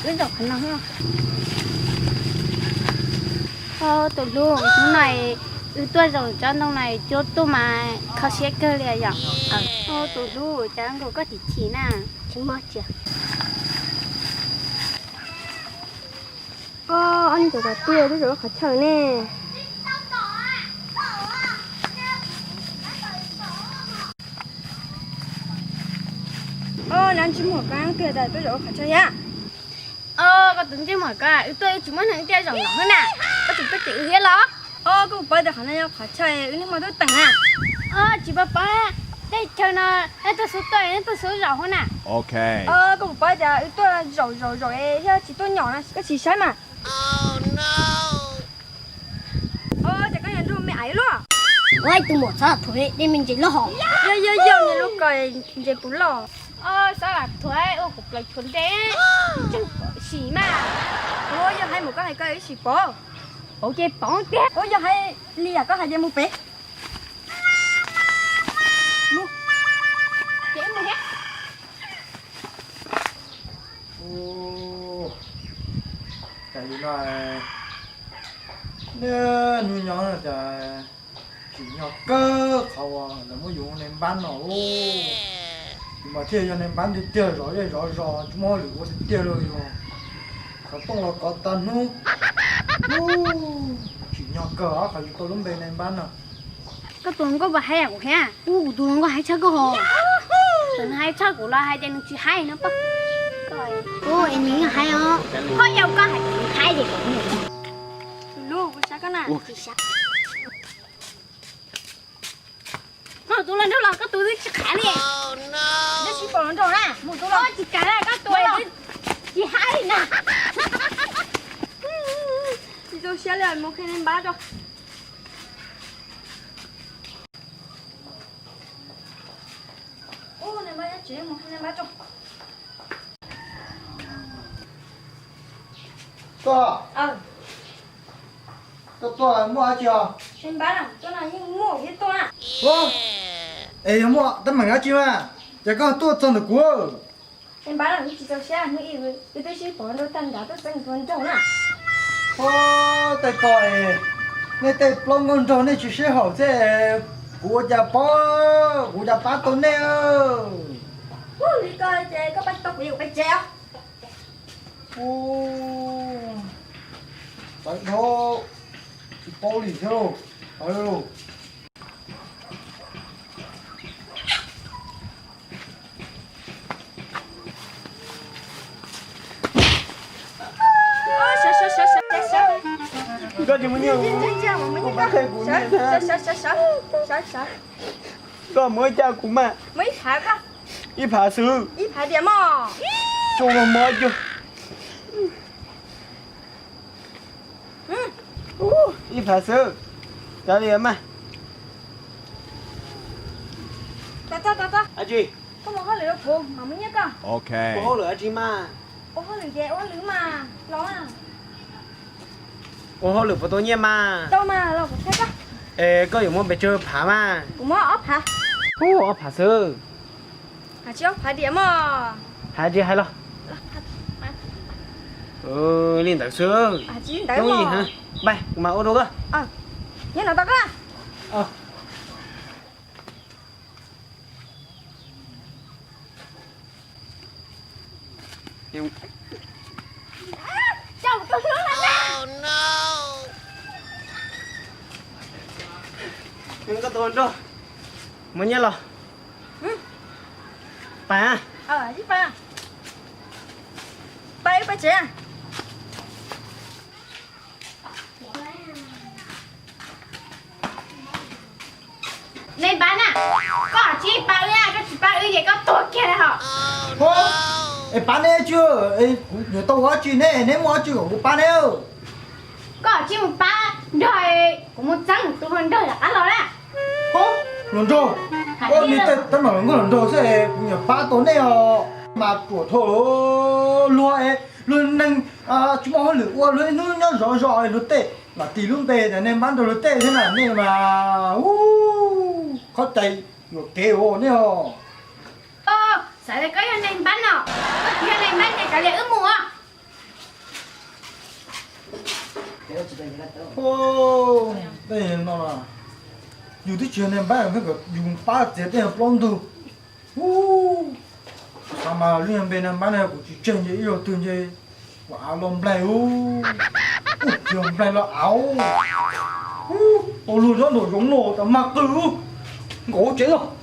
Wb zaum qhov no. Tus hlub, hnub no wb tuaj zaum tsob ntoo no cuab tuaj mas kho siab kawg li yom. Tus hlub, cas nkaus koj chim chim na? Tsis muaj tsi. Koj ob niag cov kwv tij twb zaum lub qhov chaw ne. Nab ntsej muag koj twb hais tias twb zaum lub qhov chaw thiab. Koj tus ntsej muag koj, wb tuaj wb tsis muaj neeg tiaj zaum no xwb na, koj tsis tuaj cem wb thiab los? Koj puas paub tias qhov no yog qhov chaw wb niaj hmo tuaj teem na? Tsis paub paub, tej chaw no nej tuaj xub tuaj, nej tuaj xub zaum hauv na. Koj puas paub tias wb tuaj zaum zaum zaum thiab tsis tuaj nyom na, koj tsis saib mas. Ces koj niag nraug me aiv luaj. Ua tus muam Xab Lam Thuam dej me ntses loj hos. Yog yog yog, niag lub ko ntses puv loj. Xab Lam Thuam ua kuv plaws tshuav ntej, tseem pom sim mas. Ua yog hais mus koj hais koj ib sim pom. Pom ces pom tiag. Ua yog hais li yam koj hais ces mus pem. Ces mus thiab. Cas li no, niaj hnub nyoog no cas tsim nyog kawg qhov uas lawv muab yus ua nais npab no. Yus mas thiaj yog nais npab tiag tiag, zov zej zov zos, tsis muaj hauj lwm ua tiag tiag li yus. Kov tooj los kov tag hnub. Tsim nyog kawg qhov yus tau lub npe nais npab no. Koj tus hluas nkauj puas hais yam kuv thiab? Ua kuv tus hluas nkauj hais tshaj koj hos. Txawm nws hais tshaj kuv los hais tias nws tsis hais no pab. Ua es nws yeej hais os. Koj yau koj hais tias nws hais ces kom nws. Lub kuv sab koj na. Koj tus hluas nraug los koj tus twb tsis qhav li. Twb tsis pom hluas nraug na, mus tus los tsis kav na, koj tus los tsis hais li na. Tsis txaus siab li, mus qhia nais npab tso. Ub, nais npab nyob tsev, mus qhia nais npab tso. Koj, koj tuaj muaj dab tsi os? Nais npab, tuaj no yeej muaj thiab tuaj na. Es yog muaj teeb meem dab tsi mas, ces koj tuaj txog ntawm kuv. Nais npab, wb tsis txaus siab, hnub ib wb twb sib pom nraug tag nrho, tuaj txeeb tus hluas nraug na. Ub, tej ko es nej tej plaub nkauj nraug nej tsis sib haum xwb, kuv ua cas pab, kuv ua cas pab tau nej. Ub, li ko ces koj pab tau kuv, kuv pab tsev os. Ub, txawv dhau, tsis paub li thiab lauj. Koj tsis muaj nyiaj, koj muab ib ca kuv mas. Ib phav xwb. Tsuj mob cuag. Ib phav xwb, kav liam mas. Dab tsi? Ua hauj lwm dab tsi mas? Ua hauj lwm puas tau nyiaj mas? Es koj yuav muab pes tsawg phav mas? Ub, ob phav xwb. Phav tsis hais los? Li ntawd xwb. Pais, kuv mam ua rau koj. Koj tus nraug, muaj nyiaj los? Pais, pais tsev. Neb pab na, koj tsis pab wb na, koj tsis pab wb ces koj tuag kiag li hos. Es pab neb tsi, kuv yuav tau ua dab tsi neb, neb muaj dab tsi kom kuv pab neb? Koj tsis mus pab nrog, kuv mus txeeb tus hluas nraug rov qab los na. Hluas nraug, neb tej teeb meem hluas nkauj hluas nraug xwb es kuv yuav pab tau neb os. Mas ruam dhau luag es luag neeg tsis muaj hauj lwm ua, luag ib hnub nyob zov zos luag tej, mam tis lub npe tias neb pab nrog luag tej thiab na, nej mas ub, qhov cai yuam kev ua neb os. Xav tias koj yog neb pab no, koj tsis yog neb pab ces kav liam wb mus os. Ua, tej no yus twb tsis yog nais npab, yus pab txiav tej plaub ntug. Ub, xav mas lub npe nais npab no kuv tsis tseg nce ib zaug twg nce, ua av los nplaig ub, ub, tsis yog nplaig los av. Ub, tau luag nyob nraum zoov no tas mag qw ub, nkaum tsev os.